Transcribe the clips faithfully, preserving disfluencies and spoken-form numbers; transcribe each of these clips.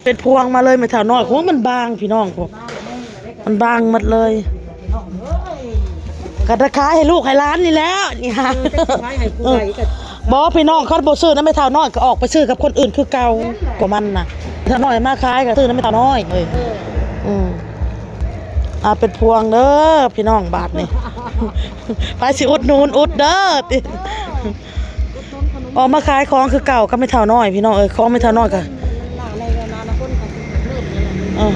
เป็นพวงมาเลยแม่เฒ่าน้อย โอ้ย มันบางพี่น้อง โอ้ย มันบางหมดเลย ก็จะขายให้ลูกให้หลานนี่แหละ นี่ฮะ เออ จะขายให้ผู้ใดก็ บ่ พี่น้อง คันบ่ซื้อนะแม่เฒ่าน้อย ก็ออกไปซื้อกับคนอื่นคือเก่า ก็มันน่ะ เฒ่าน้อยมาขายก็ซื้อนะแม่เฒ่าน้อยเอ้ย เออ อืม อ่า เป็นพวงเด้อพี่น้อง บาทนี่ ไปสิอุดหนุนอุดเด้อติ ออกมาขายของคือเก่ากับแม่เฒ่าน้อยพี่น้องเอ้ย ของแม่เฒ่าน้อยก็ เออ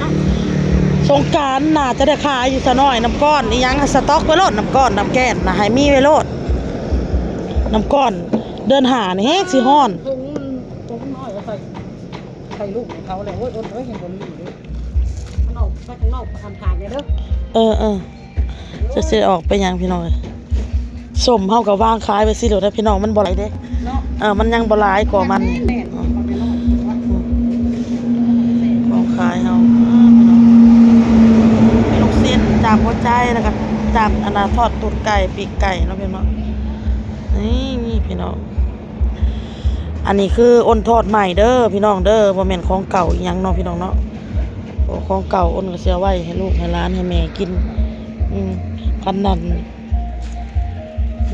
สงกรานต์น่าจะได้ขายอยู่ซะน้อย น้ำก้อนอีหยัง สต็อกไว้โลด น้ำก้อน น้ำแก้นน่ะ ให้มีไว้โลด น้ำก้อน เดือนห้านี่แฮงสิฮ้อน ผงมัน ผงน้อยเอาใส่ ใส่ลูกของเขาเลย โอ้ย โอ้ย โอ้ย เห็นบ่มีเลย มันออกไปข้างนอก ผ่านๆ เนี่ยเด้อ เออ เออ จะสิออกไปหยังพี่น้องเอ้ย ส้มเฮาก็วางขายไปสิโลดนะพี่น้อง มันบ่หลายเด้ เนาะ เออ มันยังบ่หลายกว่ามัน แม่นๆ อืม ของขายเฮา มีลูกชิ้น จามหัวใจ แล้วก็จามอันน่ะ ทอดตูดไก่ ปีกไก่เนาะพี่น้อง นี่ นี่พี่น้อง อันนี้คืออ้นทอดใหม่เด้อพี่น้องเด้อ บ่แม่นของเก่าอีหยังเนาะพี่น้องเนาะ โอ้ ของเก่าอ้นก็สิเอาไว้ให้ลูกให้หลานให้แม่กิน อืม คันนั้น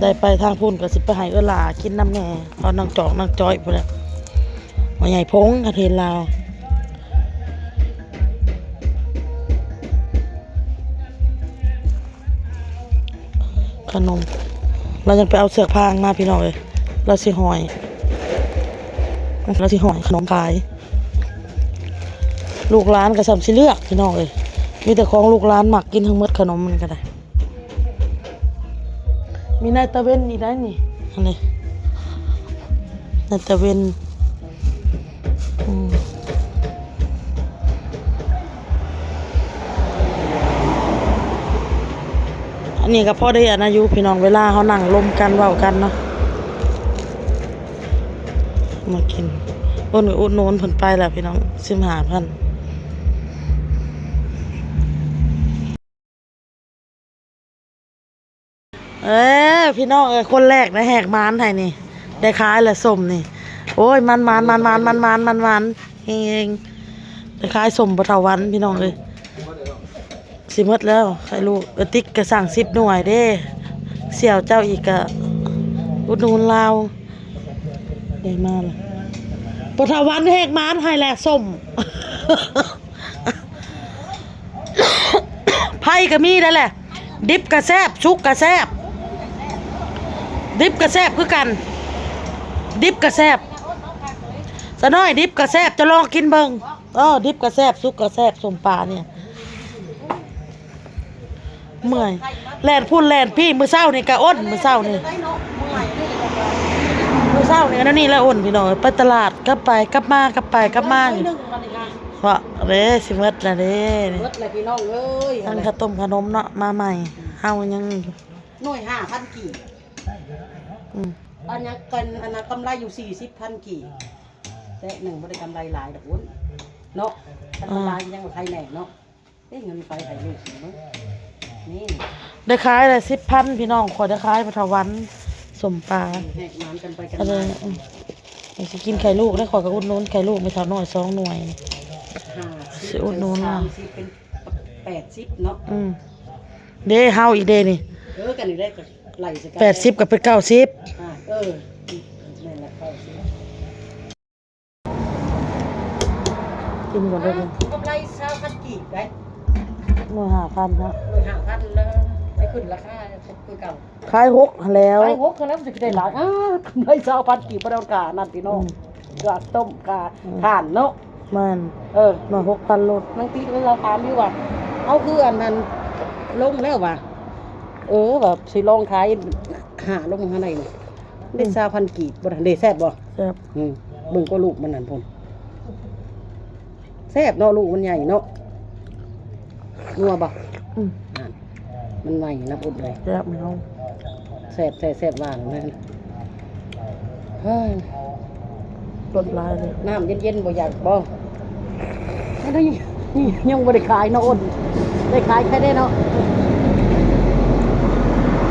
ได้ไปทางพุ้นก็สิไปให้เอื้อหล้ากินนำแหน่ ตอนนางจอกนางจ้อยพู้นแหละ พ่อใหญ่พงษ์กะเทนลาว ขนม เรายังไปเอาเสือกพางมาพี่น้องเอ้ย เราสิหอย เราสิหอยขนมขาย ลูกหลานก็ส่ำสิเลือกพี่น้องเอ้ย มีแต่ของลูกหลานมักกินทั้งหมด ขนมมันก็ได้ มีนายตะเวนอีกได้นี่ อันนี้ นายตะเวน อืม อันนี้ก็พอได้อันอายุพี่น้อง เวลาเขานั่งลมกันเว้ากันเนาะ มากิน อ้นก็อุดหนุนเพิ่นไปแล้วพี่น้อง สิบห้าพัน เออ พี่น้องเอ้ย คนแรกนะแหกหมานให้นี่ ได้ขายละส้มนี่ โอ้ย มันๆๆๆๆๆ เฮงๆ ได้ขายส้มบ่เท่าวันพี่น้องเอ้ย สิหมดแล้ว ไข่ลูก เออ ติ๊กก็สั่งสิบหน่วยเด้ เสี่ยวเจ้าอีกก็อุดหนุนลาว ได้มาละ บ่เท่าวันแหกหมานให้แหละส้ม ไผก็มีนั่นแหละ ดิบก็แซ่บ สุกก็แซ่บ ดิบก็แซ่บคือกัน ดิบก็แซ่บ สะน้อย ดิบก็แซ่บ จะลองกินเบิ่ง เออ ดิบก็แซ่บ สุกก็แซ่บ ส้มปลาเนี่ย เมื่อย แล่นพู้นแล่นพี้ มื้อเช้านี่ก็อ้น มื้อเช้านี่ มื้อเช้านี่ก็แนวนี้แหละอ้นพี่น้อง ไปตลาด กลับไป กลับมา กลับไป กลับมาอยู่ เพราะเด้ สิหมดละเด้ หมดละพี่น้องเอ้ย ทั้งข้าวต้มขนมเนาะ มาใหม่ เฮายัง หน่วยห้าพันกีบ อืม อันนั้นกัน อันนั้นกำไรอยู่สี่สิบพันกีบ แต่หนึ่งบ่ได้กำไรหลายดอกอ้น เนาะ คันกำไรยังบ่ใครแหน่เนาะ เอ้ย เงินไปให้ลูกเนาะ นี่ ได้ขายละสิบพันพี่น้อง ข้อยได้ขายปลาทะวัน ส้มปลา แหกหมานกันไปกัน ก็เลย มา อืม สิกินไข่ลูก แล้วข้อยก็อุดหนุนไข่ลูกแม่เฒ่าน้อยสองหน่วย ห้าสิบ สิอุดหนุน สามสิบ เป็นแปดสิบเนาะ อืม เด้ เฮาอีกเด้นี่ เออ กันนี่ได้ก็ไล่ใส่กัน แปดสิบก็เป็นเก้าสิบ อ่า เออ นั่นแหละ เก้าสิบ กินก่อนได้เลย กำไรซาวพันกีบได้ หน่วยห้าพันนะ หน่วยห้าพันแล้ว ไปขึ้นราคาคือเก่า ขายหกหั้นแหล้ว ขายหกหั้นแหล้ว มันจะได้หลาย อ้าว กำไรซาวพันกีบ บ่ได้เอากานั่นพี่น้อง อืม กาต้มกา อืม ถ่านเนาะ แม่น เออ หน่วยหกพันโลด นางติ๊กแล้วเราถามอยู่ว่า เอาคืออันนั้นลงแล้วว่ะ เออ แบบสิลองขายหาลงข้างในนี่ ได้ อืม ซาวพันกีบ บ่ได้ ได้แซ่บบ่ แซ่บ อืม เบิ่งก็ลูกมันนั่นพุ่น แซ่บเนาะ ลูกมันใหญ่เนาะ นัวบ่ อืม นั่น มันใหม่นับอุดเลย แซ่บเนาะ แซ่บ แซ่บ แซ่บหวานเลย เฮ้ย รสหลายเลย น้ำเย็นๆ บ่อยากบ่ อันนี้ยังบ่ได้ขายเนาะอ้น ได้ขายแค่นี้เนาะ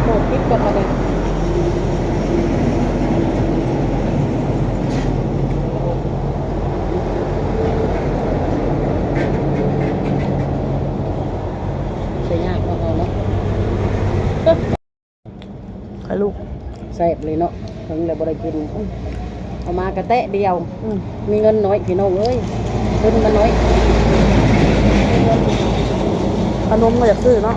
โอ้ คิดกันมาเลย แซ่บเลยเนาะ ถึงแล้วบ่ได้กิน เอามากระแตะเดียว อืม มีเงินน้อยพี่น้องเอ้ย เงินมันน้อย ขนมมาอยากซื้อเนาะ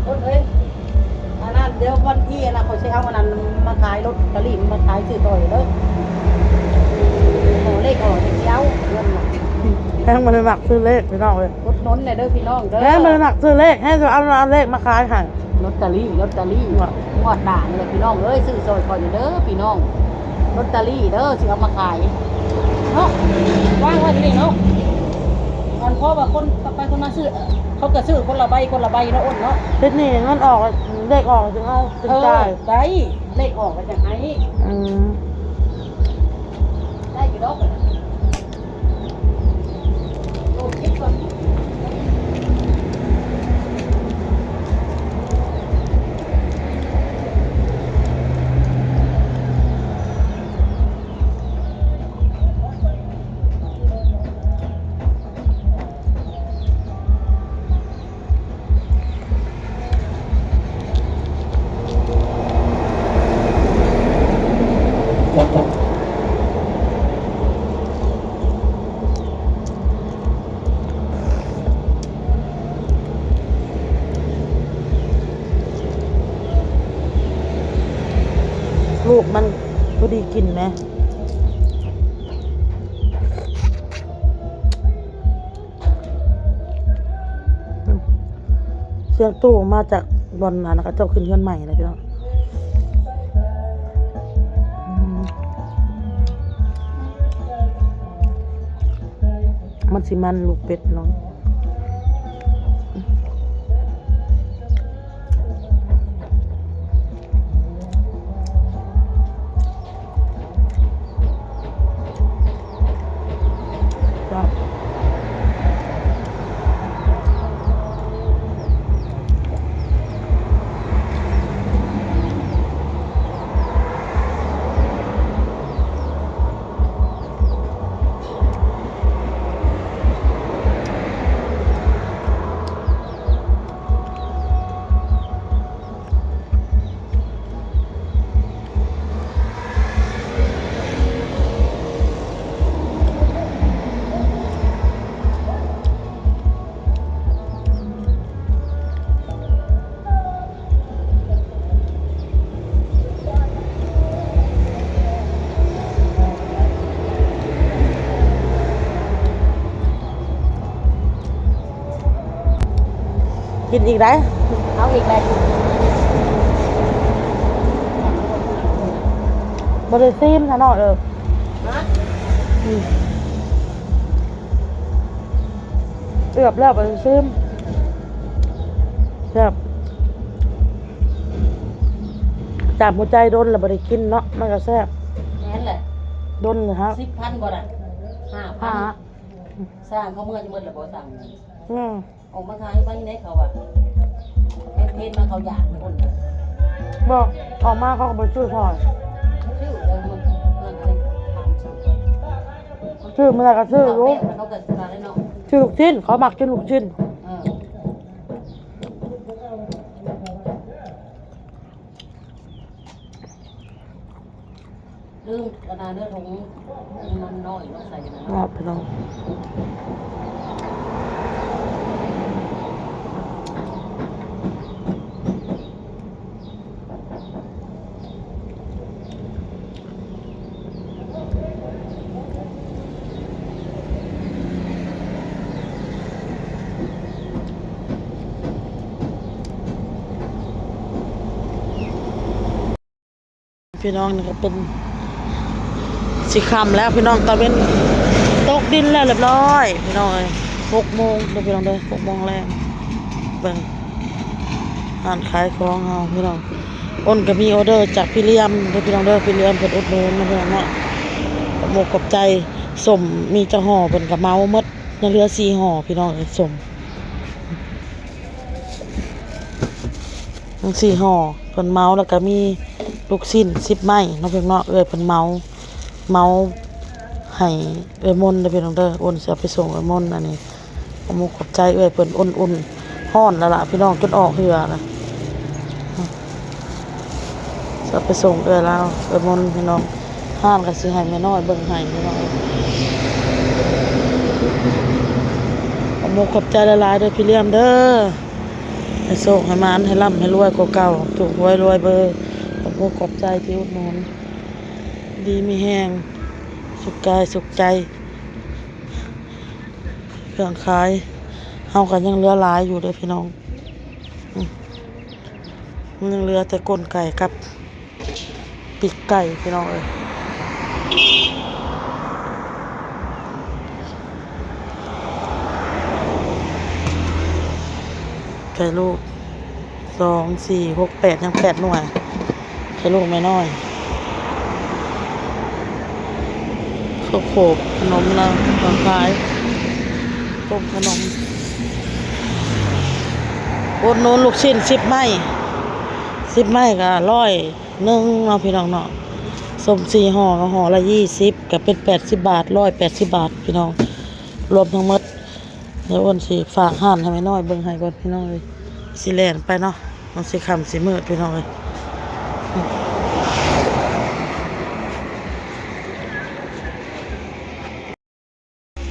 โอ๊ยเอ้ย อันนั้นเดี๋ยววันที่อันนั้นเขาใช้เอาอันนั้นมาขายลอตเตอรี่มาขายซื้อต่อยเด้อ ขอเลขออกเดี๋ยวเช้าเงินน่ะ แฮงบ่ได้มักซื้อเลขพี่น้องเอ้ย อุดหนุนแหน่เด้อพี่น้องเด้อ แฮงบ่ได้มักซื้อเลข แฮงจะเอา เอาเลขมาขายให้ ลอตเตอรี่ ลอตเตอรี่ ว่ะ งวดหน้านี่แหละพี่น้องเอ้ย ซื้อซอยก่อนเด้อพี่น้อง ลอตเตอรี่เด้อ สิเอามาขาย เนาะ วางไว้ที่นี่เนาะ อันเพราะว่าคนไปคนมาซื้อ เขาก็ซื้อคนละใบคนละใบเนาะอ้นเนาะ เฮ็ดนี่มันออก เลขออกจึงเอา จึง เออ จ่าย ได้ เลขออกก็จะให้ อืม ได้อยู่ดอก ลูกมันพอดีกินไหม เสียงตู้มาจากบ่อนนั้นนะคะ เจ้าขึ้นเฮือนใหม่นะพี่น้อง อืม มันสิมันลูกเป็ดเนาะ กินอีกได้ เอาอีกได้ บ่ได้ซีมซะเนาะ เออ ฮะ อืม เอือบแล้วบ่ได้ซีม แซ่บ จามหัวใจโดนแล้วบ่ได้กินเนาะ มันก็แซ่บ แม่นแหละ โดนเลยฮะ สิบพันบ่ล่ะ ห้าพัน ห้า สร้างเขาเมื่อจะหมดแล้วบ่สั่ง อืม ออกมาขายไปไหนเขาอะ เป็นเพจมาเขาอยากคนเดียว บอกออกมาเขาก็บ่ซื้อซอย ชื่อเดิมมัน มันอะไรถามชื่อ ซื้อมื้อใดก็ซื้ออยู่ เขาแบบเขาก็ซื้อมาแล้วเนาะ ซื้อลูกชิ้น เขามักกินลูกชิ้น เออ เรื่องอันนั้นเรื่องของมันน้อยเนาะ ใส่กันนะ ครับพี่น้อง พี่น้อง นี่ก็เป็น สิค่ำแล้วพี่น้อง ตะเว็นตกดินแล้วเรียบร้อย พี่น้องเอ้ย หกโมงเด้อพี่น้องเด้อ หกโมงแลง เบิ่ง ร้านขายของเฮาพี่น้อง อ้นก็มีออเดอร์จากพี่เหลี่ยมเด้อพี่น้องเด้อ พี่เหลี่ยมเพิ่นอุดหนุนนะพี่น้องเนาะ ขอบมกขอบใจ ส้มมีจักห่อเพิ่นก็เหมาหมด ยังเหลือสี่ห่อพี่น้องเอ้ย ส้ม ทั้งสี่ห่อเพิ่นเหมา แล้วก็มีลูกชิ้นสิบไม้เนาะพี่น้องเนาะ เอื้อยเพิ่นเหมา เหมาให้เอื้อยมนต์เด้อพี่น้องเด้อ โอนสิเอาไปส่งเอื้อยมนต์ อันนี้ขอบมกขอบใจเอื้อยเพิ่น อุ่นๆ ฮ้อนแล้วล่ะพี่น้อง จนออกเหื่อนะ สิเอาไปส่งเอื้อยลาว เอื้อยมนต์พี่น้อง ฮ้านก็สิให้แม่น้อยเบิ่งให้พี่น้อง ขอบมกขอบใจหลายๆ เด้อพี่เลี้ยมเด้อ ให้โชคให้หมาน ให้ร่ำให้รวยกว่าเก่า ถูกหวยรวยเบอร์ ขอบมกขอบใจที่อุดหนุน ดีมีแฮง สุขกายสุขใจ เครื่องขายเฮาก็ยังเหลือหลายอยู่เด้อพี่น้อง อืม มันยังเหลือแต่ก้นไก่กับปีกไก่พี่น้องเอ้ย ไก่ลูก สอง สี่ หก แปด ยังแปดหน่วย ไก่ลูกแม่น้อย ข้าวโขบขนมนะ ของขาย ต้มขนม อุดหนุนลูกชิ้นสิบไม้ สิบไม้ก็ร้อยหนึ่งเนาะพี่น้องเนาะ ส้มสี่ห่อก็ห่อละยี่สิบ ก็เป็นแปดสิบบาท ร้อยแปดสิบบาทพี่น้อง รวมทั้งหมด เดี๋ยวอ้วนสิฝากฮ้านให้แม่น้อยเบิ่งให้ก่อนพี่น้องเอ้ย สิแล่นไปเนาะ มันสิค่ำสิมืดพี่น้องเอ้ย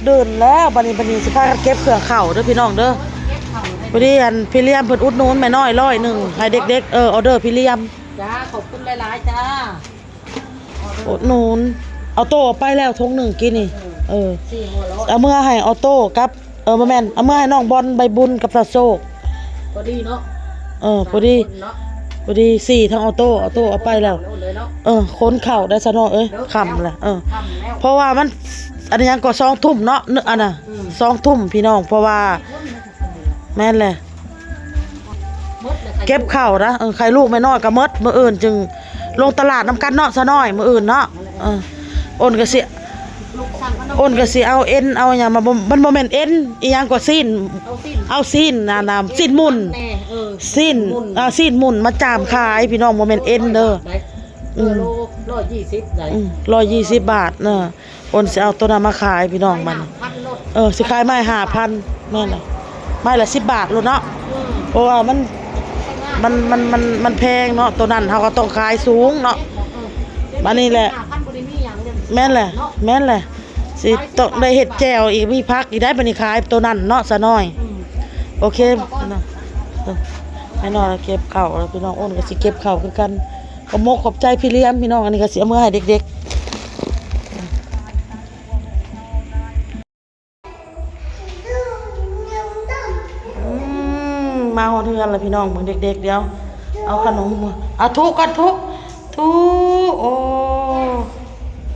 เดินแล้ว บัดนี้ บัดนี้สิพากันเก็บเครื่องเข้าเด้อพี่น้องเด้อ พอดีอันพี่เลี้ยมเพิ่นอุดหนุนแม่น้อยร้อยหนึ่ง ให้เด็กๆ เออ ออเดอร์พี่เลี้ยม จ้า ขอบคุณหลายๆ จ้า อุดหนุน เอาโต้ออกไปแล้วถุงหนึ่งกินนี่ เออ สี่ห่อร้อย เอาเมื่อให้ออโต้กับ เออ บ่แม่น เอาเมื่อให้น้องบอลใบบุญกับตาโชค พอดีเนาะ เออ พอดี สามคนเนาะ พอดีสี่ ทั้งออโต้ ออโต้เอาไปแล้ว เอาเลยเนาะ เออ ขนเข้าได้ซะเนาะ เอ้ย เนาะ ค่ำแล้ว เออ ค่ำแล้ว เพราะว่ามัน อันนี้ยังก็สองทุ่มเนาะ เนอะ อันน่ะ อืม สองทุ่มพี่น้อง เพราะว่า แม่นแหละ หมดเลยค่ะ เก็บเข้านะ เออ ไข่ลูกแม่น้อยก็หมด มื้ออื่นจึงลงตลาดนำกันเนาะ ซะน้อย มื้ออื่นเนาะ เออ อ้นก็สิ อ้นก็สิเอาเอ็น เอาหยังมาบ่ มันบ่แม่นเอ็น อีหยังก็ซี้น เอาซี้น เอาซี้นนะ นะ ซี้นหมุน แน่ เออ ซี้น หมุน อ่า ซี้นหมุนมาจามขายพี่น้อง บ่แม่นเอ็นเด้อ ได้ อืม เออ โลร้อยยี่สิบได้ อืม ร้อยยี่สิบบาทเนาะ อ้นสิเอาตัวนั้นมาขายพี่น้องมัน ขายห้าพันโลด เออ สิขายไม้ห้าพัน แม่นล่ะ ไม้ละสิบบาทโลดเนาะ อืม เพราะว่ามัน มัน มัน มัน มันแพงเนาะ ตัวนั้นเฮาก็ต้องขายสูงเนาะ เออ บัดนี้แหละ ห้าพันบ่ได้มีหยังเด้อ แม่นแหละ เนาะ แม่นแหละ สิต้องได้เฮ็ดแจ่วอีก มีผักอีกได้ บัดนี้ขายตัวนั้นเนาะ ซะน้อย อืม โอเค เนาะ เออ แม่น้อยเก็บเข้าแล้ว พี่น้องอ้นก็สิเก็บเข้าคือกัน ขอบมกขอบใจพี่เลี้ยงพี่น้อง อันนี้ก็สิเอาเมื่อให้เด็กๆ อืม มาฮอดเฮือนแล้วพี่น้อง เบิ่งเด็กๆ เดี๋ยว เอาขนมมา อ่ะ ทุก่อน ทุ ทุ โอ้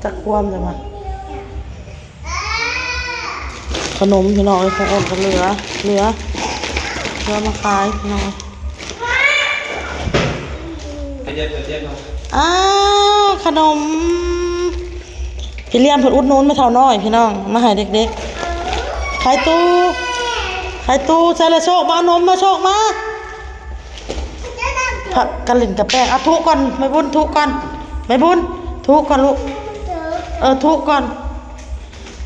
จักความจังวะ ขนมพี่น้องเอ้ย ของอ้นก็เหลือ เหลือ เหลือมาขายพี่น้อง อ้าว ขนม พี่เลี้ยงเพิ่นอุดหนุนแม่เฒ่าน้อยพี่น้อง มาให้เด็กๆ ขายตู้ ขายตู้ ใส่ละโชคมา เอานมมา โชคมา พากันเล่นกับแป้ง เอาทุก่อน แม่บุญทุก่อน แม่บุญทุก่อนลูก เออ ทุก่อน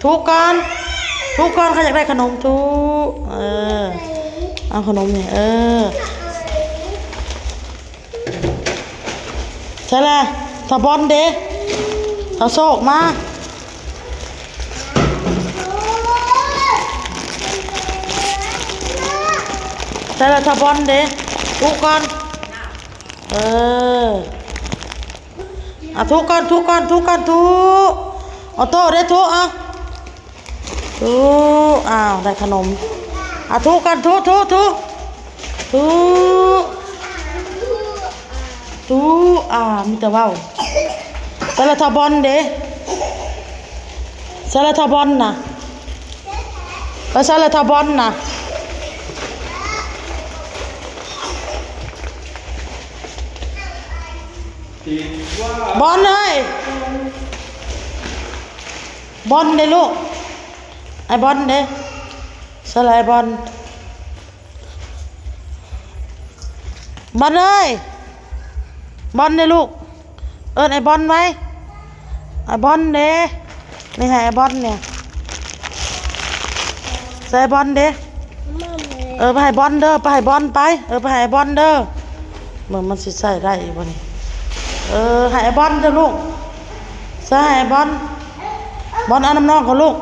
ทุก่อน ทุก่อน เขาอยากได้ขนมทุ เออ เอาขนมนี่ เออ ใช่ละ ทาบอนเด้ เอาโชคมา ใช่ละ ทาบอนเด้ ทุก่อน เออ อ่ะ ทุก่อน ทุก่อน ทุก่อน ทุ ออโต้เด้ ทุ อ่ะ ทุ อ้าว ได้ขนม อ่ะ ทุก่อน ทุ ทุ ทุ ทุ ทุ อ่า มีแต่เว้า ใส่ละ ทาบอนเด้ ใส่ละ ทาบอนนะ ไปใส่ละ ทาบอนนะ บอลเอ้ย บอลเด้ลูก ไอ้บอลเด้ ใส่ละไอ้บอล บอลเอ้ย บอลเด้ลูก เอิ้นไอ้บอลไว้ ไอ้บอลเด้ นี่ให้ไอ้บอลเนี่ย ใส่ไอ้บอลเด้ เออ ไปให้บอลเด้อ ไปให้บอลไป เออ ไปให้ไอ้บอลเด้อ เบิ่งมันสิใส่ได้อีกบ่นี่ เออ ให้ไอ้บอลเด้อลูก ใส่ให้ไอ้บอล บอลเอาน้ำน้องเขาลูก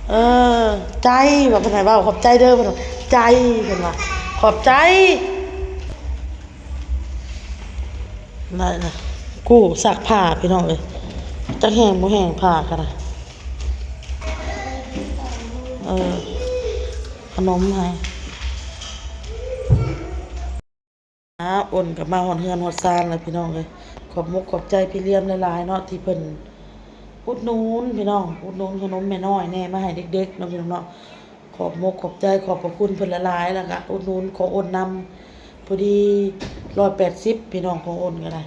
เออ ใจ ว่าเพิ่นให้เว้า ขอบใจเด้อ เพิ่นว่า ใจ เพิ่นว่า ขอบใจ ได้นะ กู้ซักผ้าพี่น้องเอ้ย จักแห้งบ่แห้งผ้าก็ได้ เออ ขนมให้ อ่า อ้นก็มาฮอดเฮือนฮอดซานแล้วพี่น้องเอ้ย ขอบมกขอบใจพี่เลี้ยมหลายๆเนาะ ที่เพิ่นอุดหนุนพี่น้อง อุดหนุนขนมแม่น้อยแหน่ มาให้เด็กๆเนาะพี่น้องเนาะ ขอบมกขอบใจ ขอบพระคุณเพิ่นหลายๆ แล้วก็อุดหนุนของอ้นนำ พอดีร้อยแปดสิบ พี่น้อง ของอ้นก็ได้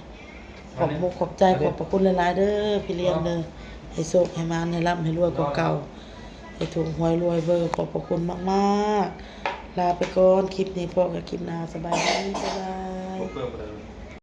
ขอบมกขอบใจ ขอบพระคุณหลายๆเด้อพี่เลี้ยมเด้อ ให้โชคให้หมาน ให้ร่ำให้รวยกว่าเก่า ให้ถูกหวยรวยเบอร์ ขอบพระคุณมากๆ ลาไปก่อน คลิปนี้พ้อกันคลิปหน้า สบายดี บ๊ายบาย บ่เปลืองปานใด